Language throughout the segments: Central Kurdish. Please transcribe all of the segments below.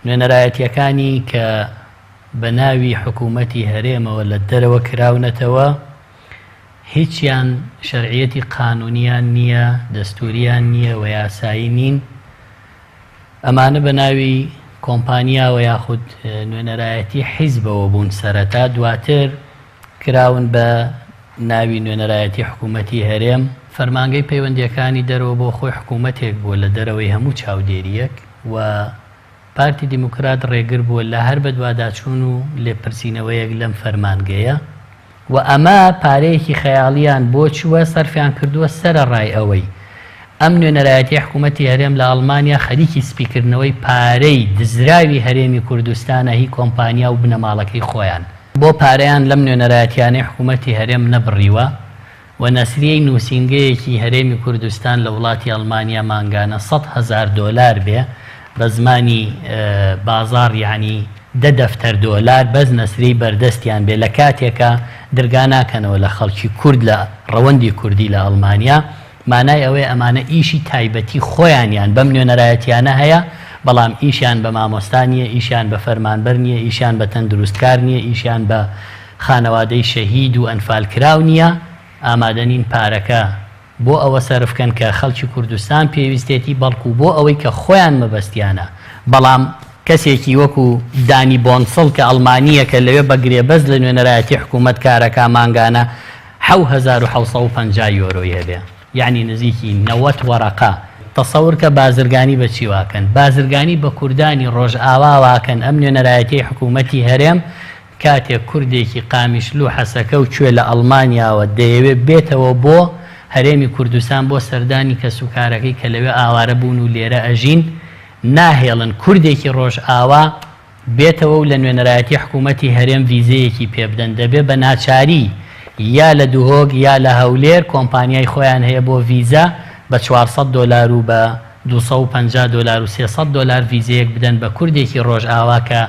نوێنەرایەتییەکانی کە بە ناوی حکوومەتی هەرێمەوە لە دەرەوە کراونەتەوە، هیچیان شەرعیەتی قانوونییان نییە، دەستووریان نییە و یاسایی نین. ئەمانە بە ناوی کۆمپانیاوە یاخود نوێنەرایەتی حیزبەوە بوون سەرەتا، دواتر کراون بە ناوی نوێنەرایەتی حکوومەتی هەرێم. فەرمانگەی پەیوەندییەکانی دەرەوە بۆ خۆی حکوومەتێک بووە لە دەرەوەی هەموو چاودێرییەک و پارتی دیموکرات ڕێگر بووە لە هەر بەدواداچوون و لێپرسینەوەیەک لەم فەرمانگەیە و ئەمە پارەیەکی خەیاڵیان بۆ چووە سەرفیان کردووە سەرەڕای ئەوەی ئەم نوێنەرایەتی حکوومەتی هەرێم لە ئەڵمانیا خەریکی سپیکردنەوەی پارەی دزراوی هەرێمی کوردستانە هی کۆمپانیا و بنەماڵەکەی خۆیان بۆ پارەیان لەم نوێنەرایەتیانەی حکوومەتی هەرێم نەبڕیوە و نەسریەی نووسینگەیەکی هەرێمی کوردستان لە وڵاتی ئەڵمانیا مانگانە 100,000 دۆلار بێ بە زمانی بازاڕ یەعنی دە دەفتەر دۆلار بەس نەسریەی بەردەستیان بێ لە کاتێکا درگا ناکەنەوە لە خەڵکی کورد لە ڕەوەندی کوردی لە ئەڵمانیا مانای ئەوەیە ئەمانە ئیشی تایبەتی خۆیانیان بەم نوێنەرایەتیانە هەیە بەڵام ئیشیان بە مامۆستا نیە ئیشیان بە فەرمانبەر نیە ئیشیان بە تەندروستکار نیە ئیشیان بە خانەوادەی شەهید و ئەنفالکراو نیە، ئامادە نین پارەکە بۆ ئەوە سەرف کەن کە خەڵکی کوردستان پێویستێتی، بەڵکو بۆ ئەوەی کە خۆیان مەبەستیانە. بەڵام کەسێکی وەکو دانی بۆنسڵ کە ئەڵمانییەکە لەوێ بە گرێبەست لە نوێنەرایەتی حکوومەت کارەکا مانگانە 7750 یۆرۆی هەبێ یەعنی نزیکی 90 وەرەقە. تەسەور کە بازرگانی بە چی واکەن؟ بازرگانی بە کوردانی ڕۆژئاوا واکەن ئەم نوێنەرایەتیەی حکوومەتی هەرێم کاتێک کوردێکی قامیشلو حەسەکە و کوێ لە ئەڵمانیاوە دەیەوێت بێتەوە بۆ هەرێمی کوردستان بۆ سەردانی کەسوکارەکەی کە لەوێ ئاوارە بوون و لێرە ئەژین ناهێڵن کوردێکی ڕۆژئاوا بێتەوە و لە نوێنەرایەتی حکوومەتی هەرێم ڤیزەیەکی پێبدەن دەبێ بە ناچاری یا لە دهۆک یا لە هەولێر کۆمپانیای خۆیان هەیە بۆ ڤیزە بە 400 دۆلار و بە 250 دۆلار و 300 دۆلار ڤیزەیەک بدەن بە کوردێکی ڕۆژئاوا کە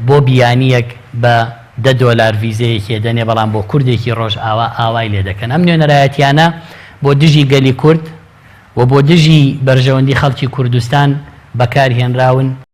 بۆ بیانییەک بە دە دۆلار ڤیزەیەکی ئەدەنێ بەڵام بۆ کوردێکی ڕۆژئاوا ئاوای لێ دەکەن. ئەم نوێنەرایەتیانە بۆ دژی گەلی کورد و بۆ دژی بەرژەوەندی خەڵکی کوردستان بەکار هێنراون.